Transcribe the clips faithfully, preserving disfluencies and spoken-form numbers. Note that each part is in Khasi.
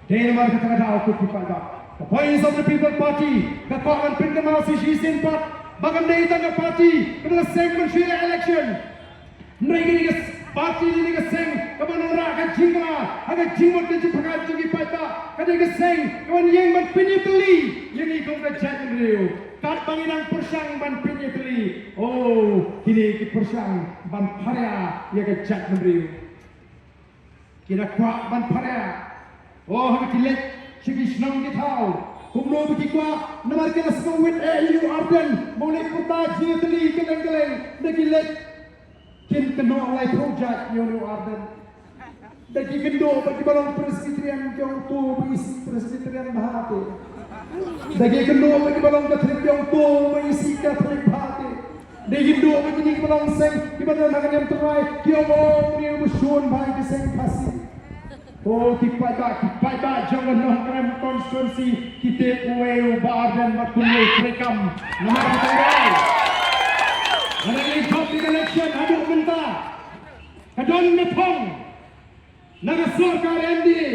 Te namar kata ka daw ko ki paidbah, ka Voice of the People Party ka kwah ban pynkynmaw sa shisien pat ba kam dei tang ka party kaba la seng ban shu ïaleh election. Hynrei kane ka party ne ka seng kaba wanrah ka jingkylla ha ka jingmut ka jingpyrkhat jong ki paidbah, ka dei ka seng kaban ïeng ban pynïatylli ïa ngi kum ka jaitbynriew. Katba ngi nang pyrshang ban pynïatylli, oh, kine ki pyrshang ban pharia ïa ka jaitbynriew. Ki da kwah ban pharia, oh, ha ki leit sha ki shnong ki thaw. Kumno ba ki kwah? Namar ki la sngewwit eh ïa u Ardent ba u leit pyrta jingïatylli kylleng kylleng. Da ki leit kin kynnoh laiphew jait ïa u Ardent. Da ki kynnoh ba kiba long Presbyterian ki ong to ba isih Presbyterian bha te. Da ki kynnoh ba kiba long Catholic ki ong to ba isih Catholic bha te. Da ki kynnoh ba kine kiba long seng kiba don ha ka niam Trai ki ong, oh, une uba shun bha ïa ki seng Khasi. Oh, ki paidbah, ki paidbah jong ka Nongkrem constituency ki tip uei u Bah Ardent bad kumno u treikam. Namar kata ka daw, lada ngi jop ïa ka election haduh mynta, ka don ka thong na ka sorkar M D A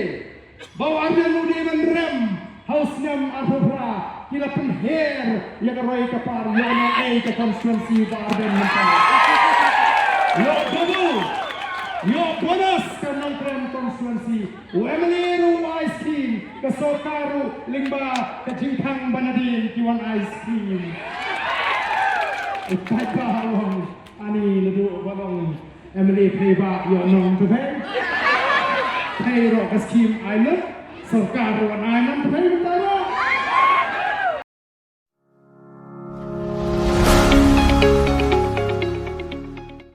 ba u Ardent u dei ban rem ha u snem arphew phra. Ki la pynher ïa ka roi ka par, ïoh nongei ka constituency u Bah Ardent mynta. Ïoh double, ïoh bonus ka Nongkrem constituency. U M L A ruh u ai scheme, ka sorkar ruh lyngba ka jingkhang ba nadien ki wan ai scheme. U paidbah u ong, ani naduh ba long M L A phi ba ïoh nong tu phi. Phi ruh ka scheme ai lut, sorkar ruh wan ai nong tu phi.